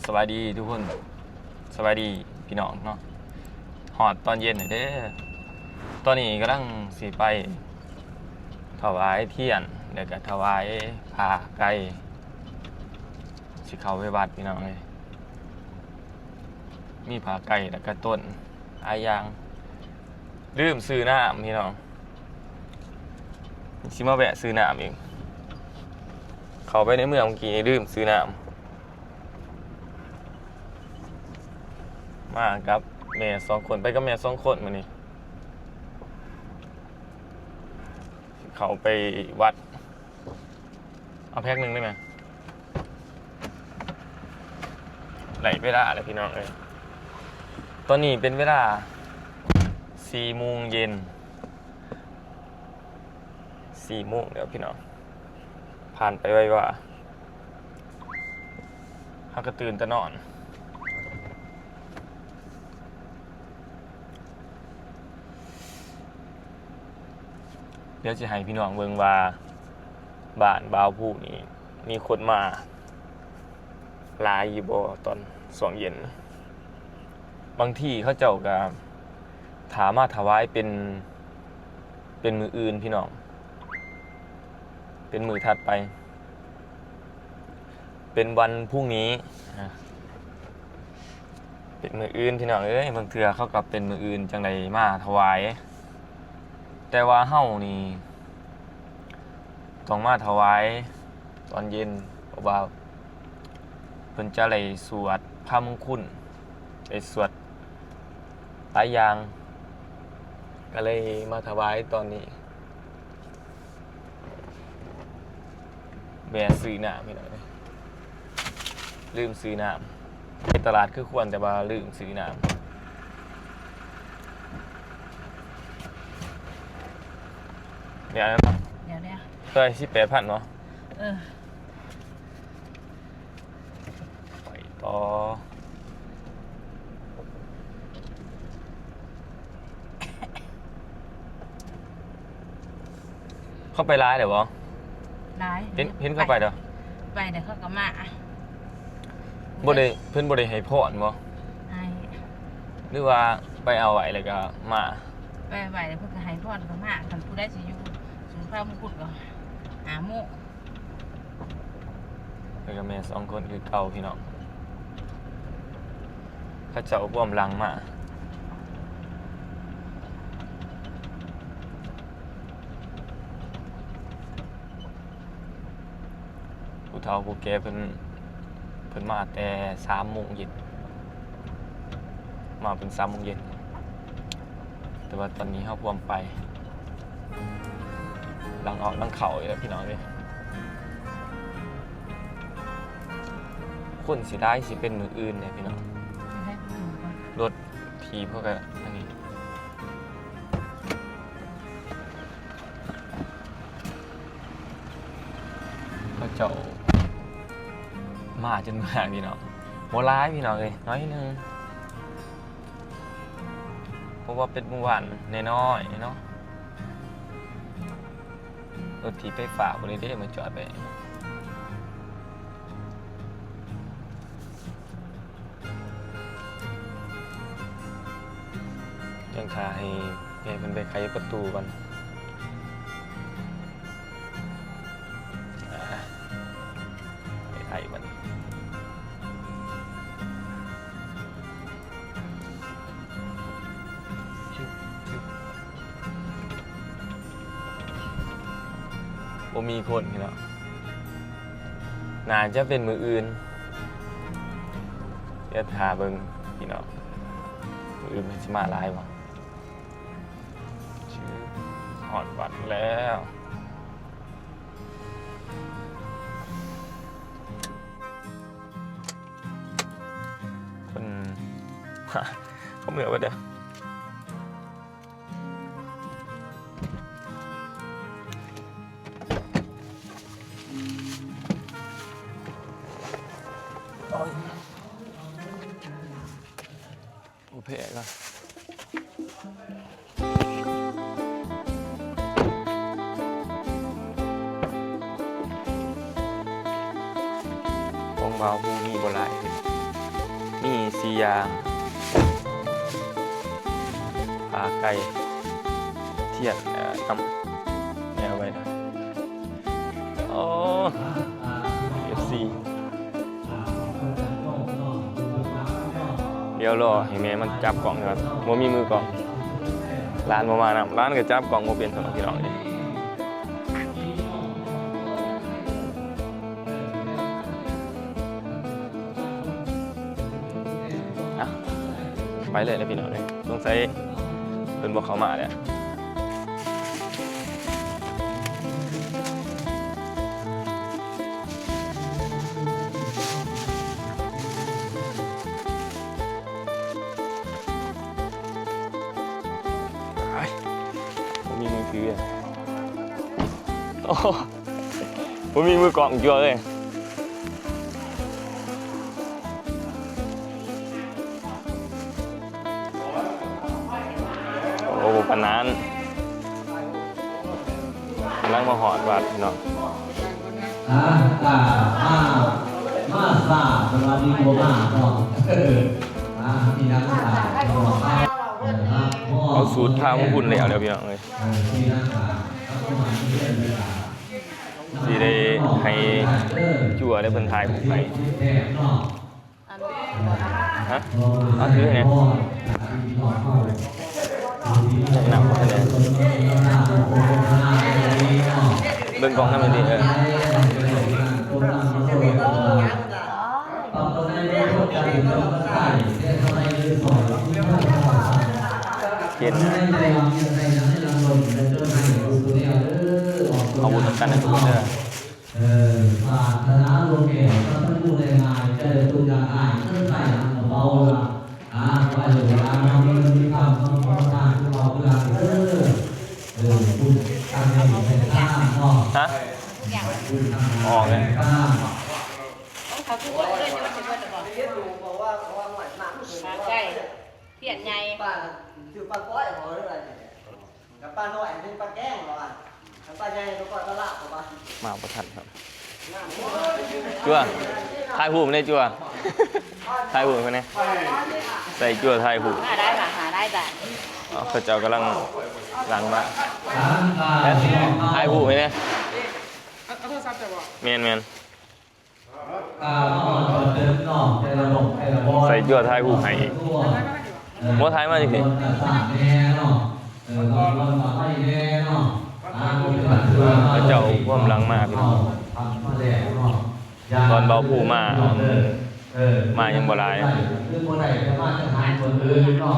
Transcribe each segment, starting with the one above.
ສະບາຍດີທຸກຄົນ ສະບາຍດີພີ່ນ້ອງເນາະ ຮອດຕອນເຢັນແລ້ວເດີ. ຕອນນີ້ກຳລັງຊິໄປຖວາຍທຽນ ແລ້ວກະຖວາຍຜ້າໄກ ຊິເຂົ້າໄປວັດພີ່ນ້ອງເອີຍ. ມີຜ້າໄກ ແລ້ວກະຕົ້ນຫຼາຍຢ່າງ. ລືມຊື້ນ້ຳພີ່ນ້ອງ ຊິມາແວະຊື້ນ້ຳອີກ. ເຂົ້າໄປໃນເມືອງເມື່ອກີ້ນີ້ ລືມຊື້ນ້ຳ. ມາກັບແມ່ສອງຄົນ ໄປກັບແມ່ສອງຄົນມື້ນີ້ ເຂົ້າໄປວັດ. ເອົາແພັກໜຶ່ງໄດ້ໄໝ? ໄດ້ເວລາແລ້ວພີ່ນ້ອງເອີຍ ຕອນນີ້ເປັນເວລາສີ່ໂມງເຢັນ ສີ່ໂມງແລ້ວພີ່ນ້ອງ ຜ່ານໄປໄວວ່າ. ເຮົາກະຕື່ນແຕ່ນອນ. ດຽວຊິໃຫ້ພີ່ນ້ອງເບິ່ງວ່າ ບ້ານບ່າວພູນີ້ມີຄົນມາຫຼາຍຢູ່ບໍ່ຕອນຊ່ວງເຢັນ. ບາງທີເຂົາເຈົ້າກະຖ້າມາຖວາຍເປັນ ເປັນມື້ອື່ນພີ່ນ້ອງ ເປັນມື້ຖັດໄປ ເປັນວັນພຸ່ງນີ້ ເປັນມື້ອື່ນພີ່ນ້ອງເອີຍ. ບາງເທື່ອເຂົາກະເປັນມື້ອື່ນຈັ່ງໄດ້ມາຖວາຍ ແຕ່ວ່າເຮົານີ້ຕ້ອງມາຖວາຍຕອນເຢັນ ເພາະວ່າເພິ່ນຈະໄດ້ສວດພະມຸງຄຸນ ໄດ້ສວດຫຼາຍຢ່າງ ກະເລີຍມາຖວາຍຕອນນີ້. ແວ່ຊື້ນ້ຳພີ່ນ້ອງເອີຍ ລືມຊື້ນ້ຳ. ໄປຕະຫຼາດຄືຄວນ ແຕ່ວ່າລືມຊື້ນ້ຳ. ດຽວນັ້ນເນາະ ດຽວໆ ເທົ່າໃດ? ສິບແປດພັນເນາະ. ເອີ. ໄປຕໍ່. ເຂົາໄປຫຼາຍແລ້ວບໍ່? ຫຼາຍ. ເຫັນ ເຫັນເຂົາໄປເດີ. ໄປແລ້ວເຂົາກະມາ. ບໍ່ໄດ້ ເພິ່ນບໍ່ໄດ້ໃຫ້ພອນບໍ່? ໃຫ້. ຫຼືວ່າໄປເອົາໄວ້ແລ້ວກະມາ? ໄປໄວ້ແລ້ວເພິ່ນກະໃຫ້ພອນກະມາ. ຄັນຜູ້ໃດຊິຢູ່ສູນພະມຸງຄຸນກະຫ້າໂມງ. ແລ້ວກະແມ່ສອງຄົນຄືເກົ່າພີ່ນ້ອງ ເຂົາເຈົ້າພວມຫຼັງມາ. ຜູ້ເຖົ້າຜູ້ແກ່ເພິ່ນ ເພິ່ນມາແຕ່ສາມໂມງເຢັນ ມາເປັນສາມໂມງເຢັນ. ແຕ່ວ່າຕອນນີ້ເຮົາພວມໄປ ຫຼັງອອກຫຼັງເຂົ້າອີກແລ້ວພີ່ນ້ອງເອີຍ. ຄົນຊິຫຼາຍ ຊິເປັນມື້ອື່ນແຫຼະພີ່ນ້ອງ. ລົດຖີບເຂົາກະອັນນີ້ ເຂົາເຈົ້າມາຈົນເມື່ອຍພີ່ນ້ອງ. ບໍ່ຫຼາຍພີ່ນ້ອງເອີຍ ໜ້ອຍໜຶ່ງ. ເພາະວ່າເປັນໝູ່ບ້ານນ້ອຍໆເນາະ. ລົດຖີບໄຟຟ້າພຸ້ນເດ້ມາຈອດໄວ້. ຍັງຖ້າໃຫ້ແມ່ເພິ່ນໄປໄຂປະຕູກ່ອນ. ອ່າ ໄປໄຂບັດນີ້. ບໍ່ມີຄົນພີ່ນ້ອງ. ໜ້າຈະເປັນມື້ອື່ນ. ດຽວຖ້າເບິ່ງພີ່ນ້ອງ ມື້ອື່ນເພິ່ນຊິມາຫຼາຍບໍ່. ຮອດວັດແລ້ວ. ເພິ່ນ ເຂົາເມືອເບິດເດີ. ໂອ້ຍ ບໍ່ແພ້ກັນ. ຂອງບ່າວພູມີບໍ່ຫຼາຍ. ມີສີ່ຢ່າງ ຂາໄກ່ ທຽນ ເອີ ນ້ຳ ແນວໄວ້ນະ. ໂອ້ ເອັຟຊີ ດຽວລໍໃຫ້ແມ່ມັນຈັບກ້ອງກ່ອນ ບໍ່ມີມືກ້ອງ ຫຼານບໍ່ມານຳ ຫຼານກໍຈັບກ້ອງບໍ່ເປັນ ພີ່ນ້ອງເອີຍ. ອ່ະ ໄປເລີຍແຫຼະພີ່ນ້ອງເອີຍ ສົງໄສເພິ່ນບໍ່ເຂົ້າມາແຫຼະ. ບໍ່ມີມືຖື ໂອ້ ບໍ່ມີມືກ້ອງຈັ່ວເລີຍ. ໂອ້ ປານນັ້ນ ກຳລັງມາຮອດວັດເນາະ. ອ່າ ກະມາ ມາຊ້າ ສະຫວັດດີບໍ່ມາເນາະ. ອ່າ ມີຫຍັງກະ ເອົາສູດພາມາບຸນແລ້ວ ແລ້ວພີ່ນ້ອງເອີຍ. ຊິໄດ້ໃຫ້ຈົວໄດ້ເພິ່ນຖ່າຍຮູບໃຫ້. ອັນ ຮະ? ເອົາຖືໃຫ້ແດ່ ເບິ່ງກ້ອງນຳແດ່. ເອີ ເຫັນ ເອົາບຸນນຳກັນເດີທຸກຄົນເດີ. ເອີ ປາດຖະໜາຫຼວງແກ້ວ ສັບພະຍູໄດ້ງ່າຍ ຈະໄດ້ຕົກຢ່າງງ່າຍ ເອີ ໃສ່ອັນກະເປົາລະ ອ່າ ໄວ້ເວລາເຮົາມີເງິນມີຄຳ ເຮົາຂໍທານຄືເກົ່າຄືຫຼັງເດີ. ເອີ ບຸນທາງນີ້ໃຫ້ທານເນາະ ຮະ? ອອກເລີຍ ຂາໄກ່ ທຽນໃຫຍ່ ປາ ຊື່ປາກ້ອຍ ເອົາເລີຍ ກັບປານ້ອຍເປັນປາແກງ ເຂົາວ່າ ຄັນປາໃຫຍ່ກໍກ້ອຍປາລາບ ເຂົາວ່າ. ມາບໍ່ທັນຄັບ ຈົວ ຖ່າຍຮູບແດ່ ຈົວ ຖ່າຍຮູບໃຫ້ແດ່ ໃສ່ຈົວຖ່າຍຮູບ ຫາໄດ້ ຫາໄດ້ ເຂົາເຈົ້າກຳລັງຫຼັງມາ ຖ່າຍຮູບໃຫ້ແດ່. ເອົາ ເອົາໂທລະສັບເຈົ້າບໍ່? ແມ່ນໆ. ອ່າ ມາຮອດເພິ່ນເນາະ ແຕ່ລະໝ່ອງແຕ່ລະບ່ອນ ໃສ່ຈົວຖ່າຍຮູບໃຫ້ອີກ ເອີ ບໍ່ຖ່າຍມາຈັ່ງຊີ້ ເອີ ເຂົາເຈົ້າຮ່ວມຫຼັງມາພີ່ນ້ອງ ຕອນບ່າວພູມາ ເອີ ມາຍັງບໍ່ຫຼາຍ ຄືບໍ່ໄດ້ຈະມາຈະຫາຄົນອື່ນເນາະ.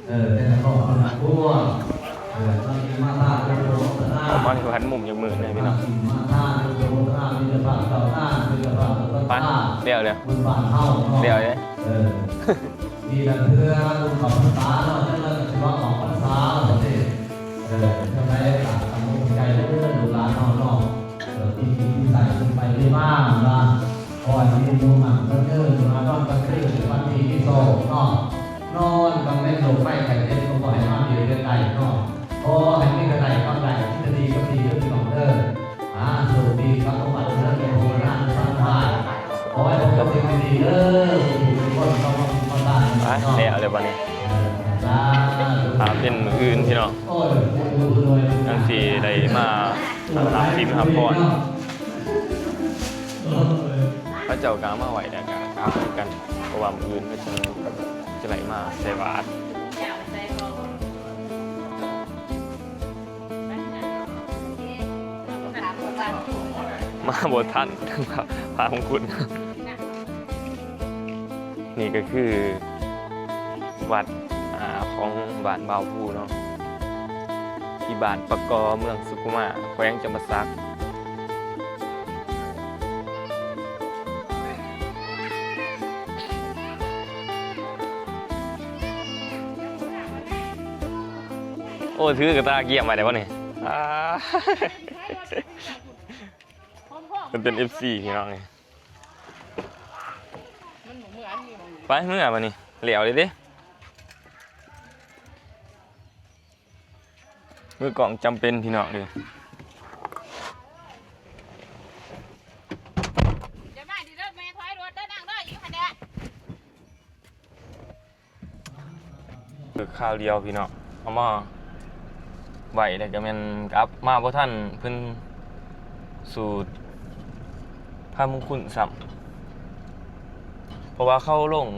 ເອີ ແຕ່ລະຄອບຄົວ ເອີ ມາທານອະນຸໂມທະນາ ມາຢູ່ຫັ້ນມຸມຍັງມືດເລີຍພີ່ນ້ອງ ມາທານອະນຸໂມທະນາ ມີແຕ່ພະເຈົ້ານາ ມີແຕ່ພະເຈົ້າ ໄປ ແລ້ວເລີຍ ບຸນບ້ານເຮົາເນາະ ແລ້ວເລີຍ ເອີ ມີແຕ່ເທື່ອບຸນເຂົ້າພັນສາເນາະ ຈັກໜ່ອຍກໍຊິວ່າອອກພັນສາແລ້ວເດ້ ເອີ ຈັ່ງໃດກໍຕັ້ງອົກຕັ້ງໃຈເດີ ລູກຫຼານເຮົາເນາະ ເອີ ທີ່ ທີ່ໃສ່ຂຶ້ນໄປເລື້ອຍມານະ ຂໍໃຫ້ມີໝູ່ໝັ້ນເດີ ມານອນກາງຄືນຝັນດີມີໂຊກເນາະ ນອນກາງເວັນໂລກໄພໄຂ້ເຈັບກໍບໍ່ໃຫ້ມາບຽດບຽນໄດ້ເນາະ ຂໍໃຫ້ມີແຕ່ໄດ້ກັບໄດ້ ມີແຕ່ດີກັບດີເດີພີ່ນ້ອງເດີ ອາ ໂຊກດີຄັບ ສະຫວັດດີເດີ ເທວະດານຳທານ ຂໍໃຫ້ພົບແຕ່ສິ່ງດີໆເດີ ທຸກຄົນເຂົ້າມາບຸນມາທານ ໄປແລ້ວເລີຍບັດນີ້ ເອີ ສາທຸ ຖ້າເປັນມື້ອື່ນພີ່ນ້ອງ ຈັ່ງຊິໄດ້ມາຮັບສິນຮັບພອນ ເຂົາເຈົ້າກໍເອົາມາໄວ້ແລ້ວກໍກັບຄືກັນ ເພາະວ່າມື້ອື່ນເຂົາເຈົ້າຈະໄດ້ມາໃສ່ບາດ ມາບໍ່ທັນ ພະມຸງຄຸນ. ນີ້ກໍຄືວັດ ອາ ຂອງບ້ານບ່າວພູເນາະ ທີ່ບ້ານປະກໍ ເມືອງສຸຂຸມາ ແຂວງຈຳປາສັກ. ໂອ້ ຖືກະຕ່າກຽມໄວ້ໄດ້ບໍ່ນີ້? ອາ ເພິ່ນເປັນເອັຟຊີພີ່ນ້ອງເອີຍ. ໄປເມືອບັດນີ້ ແລ້ວເດ້ ມືກ້ອງຈຳເປັນພີ່ນ້ອງເອີຍ. ຢ່າມາດີເດີ ແມ່ຖອຍລົດເດີ ນັ່ງເດີ ຢູ່ຫັ້ນແຫຼະ. ຄືຄາວດຽວພີ່ນ້ອງ ເອົາມາໄວ້ ແລ້ວກໍແມ່ນກັບມາບໍ່ທັນເພິ່ນສູດພະມຸງຄຸນຊ້ຳ ເພາະວ່າເຂົາລົງ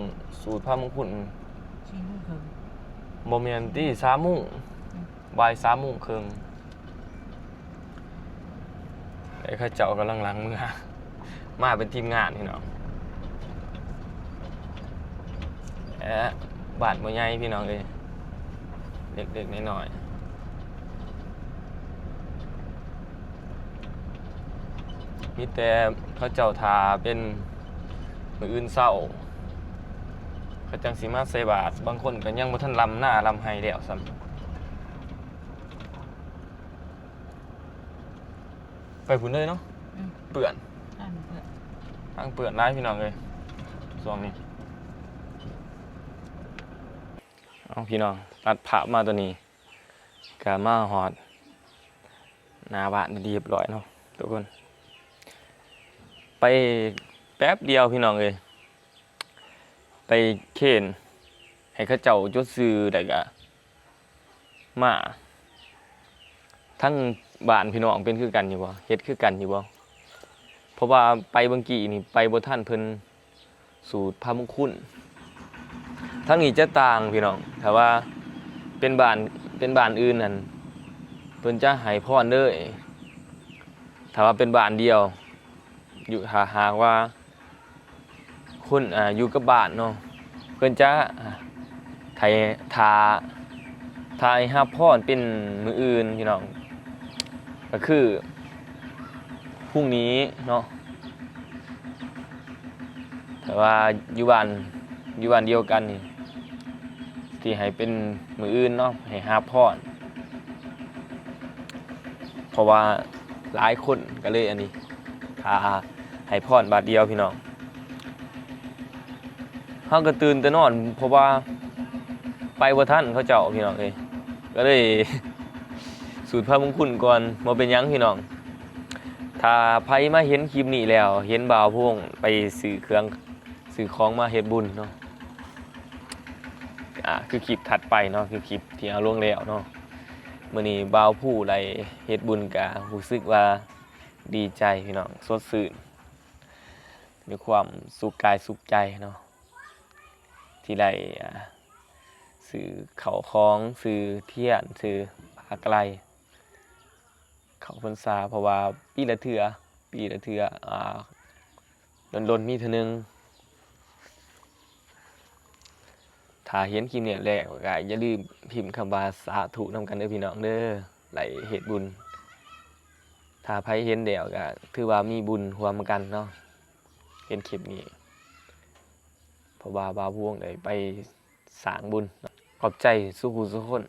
ສູດພະມຸງຄຸນ ສີ່ໂມງເຄິ່ງ ບໍ່ແມ່ນຕິ ສາມໂມງ ອືມ ບ່າຍສາມໂມງເຄິ່ງ. ແລ້ວເຂົາເຈົ້າກຳລັງຫຼັ່ງເມືອ ມາເປັນທີມງານພີ່ນ້ອງ ແອະ ບ້ານບໍ່ໃຫຍ່ພີ່ນ້ອງເອີຍ ເລັກໆນ້ອຍໆ ມີແຕ່ເຂົາເຈົ້າຖ້າເປັນມື້ອື່ນເຊົ້າ ເຂົາຈັ່ງຊິມາໃສ່ບາດ ບາງຄົນກໍຍັງບໍ່ທັນລຳນາລຳໄຮ່ແລ້ວຊ້ຳ. ໄປພຸ້ນເລີຍເນາະ ອືມ ເປື້ອນ ທາງເປື້ອນ ທາງເປື້ອນຫຼາຍພີ່ນ້ອງເອີຍ ຊ່ວງນີ້. ເອົາ ພີ່ນ້ອງ ຕັດພາບມາຕົວນີ້ ກະມາຮອດໜ້າບ້ານເປັນທີ່ຮຽບຮ້ອຍເນາະທຸກຄົນ ໄປແປັບດຽວພີ່ນ້ອງເອີຍ ໄປເຄນໃຫ້ເຂົາເຈົ້າຈົດຊື່ ແລ້ວກະ ມາ ທາງບ້ານພີ່ນ້ອງເປັນຄືກັນຢູ່ບໍ່? ເຮັດຄືກັນຢູ່ບໍ່? ເພາະວ່າໄປເມື່ອກີ້ນີ້ໄປບໍ່ທັນເພິ່ນສູດພະມຸງຄຸນ. ທາງນີ້ຈະຕ່າງພີ່ນ້ອງ ຖ້າວ່າເປັນບ້ານ ເປັນບ້ານອື່ນນັ້ນ ເພິ່ນຈະໃຫ້ພອນເລີຍ. ຖ້າວ່າເປັນບ້ານດຽວ ຢູ່ ຖ້າຫາກວ່າ ຄົນ ອ່າ ຢູ່ກັບບ້ານເນາະ ເພິ່ນຈະ ອ່າ ໄຖ ຖ້າ ຖ້າໃຫ້ຮັບພອນເປັນມື້ອື່ນພີ່ນ້ອງ ກໍຄື ພຸ່ງນີ້ເນາະ ແຕ່ວ່າຢູ່ບ້ານ ຢູ່ບ້ານດຽວກັນນີ້ ຊິໃຫ້ເປັນມື້ອື່ນເນາະ ໃຫ້ຮັບພອນ ເພາະວ່າຫຼາຍຄົນກໍເລີຍອັນນີ້ ຖ້າໃຫ້ພອນບາດດຽວພີ່ນ້ອງ ເຮົາກໍຕື່ນແຕ່ນອນ ເພາະວ່າໄປບໍ່ທັນເຂົາເຈົ້າພີ່ນ້ອງເອີຍ ກໍເລີຍສູດພະມຸງຄຸນກ່ອນ. ບໍ່ເປັນຫຍັງພີ່ນ້ອງ ຖ້າໃຜມາເຫັນຄລິບນີ້ແລ້ວ ເຫັນບ່າວພງໄປຊື້ເຄື່ອງ ຊື້ຂອງມາເຮັດບຸນເນາະ ອ່າ ຄືຄລິບຖັດໄປເນາະ ຄືຄລິບທີ່ເຮົາລົງແລ້ວເນາະ. ມື້ນີ້ບ່າວພູໄດ້ເຮັດບຸນ ກະຮູ້ສຶກວ່າດີໃຈພີ່ນ້ອງ ສົດຊື່ນ ມີຄວາມສຸກກາຍສຸກໃຈເນາະ ທີ່ໄດ້ ອ່າ ຊື້ເຂົ້າຂອງ ຊື້ທຽນ ຊື້ຜ້າກະໄລ ເຂົ້າພັນສາ ເພາະວ່າປີລະເທື່ອ ປີລະເທື່ອ ອ່າ ດົນໆມີເທື່ອໜຶ່ງ. ຖ້າເຫັນຄລິບນີ້ແລ້ວກໍຢ່າລືມພິມຄຳວ່າສາທຸນຳກັນເດີພີ່ນ້ອງເດີ ໄດ້ເຮັດບຸນ. ຖ້າໃຜເຫັນແລ້ວກໍຖືວ່າມີບຸນຮ່ວມກັນເນາະ ເຫັນຄລິບນີ້ ເພາະວ່າບ່າວພວງໄດ້ໄປ ສ້າງບຸນ. ຂອບໃຈສູ່ຜູ້ສູ່ຄົນ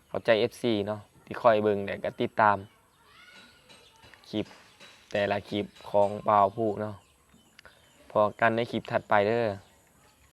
ຂອບໃຈເອັຟຊີເນາະ ທີ່ຄອຍເບິ່ງ ແລະ ກະຕິດຕາມຄລິບແຕ່ລະຄລິບຂອງບ່າວພູເນາະ. ພໍ້ກັນໃນຄລິບຖັດໄປເດີ.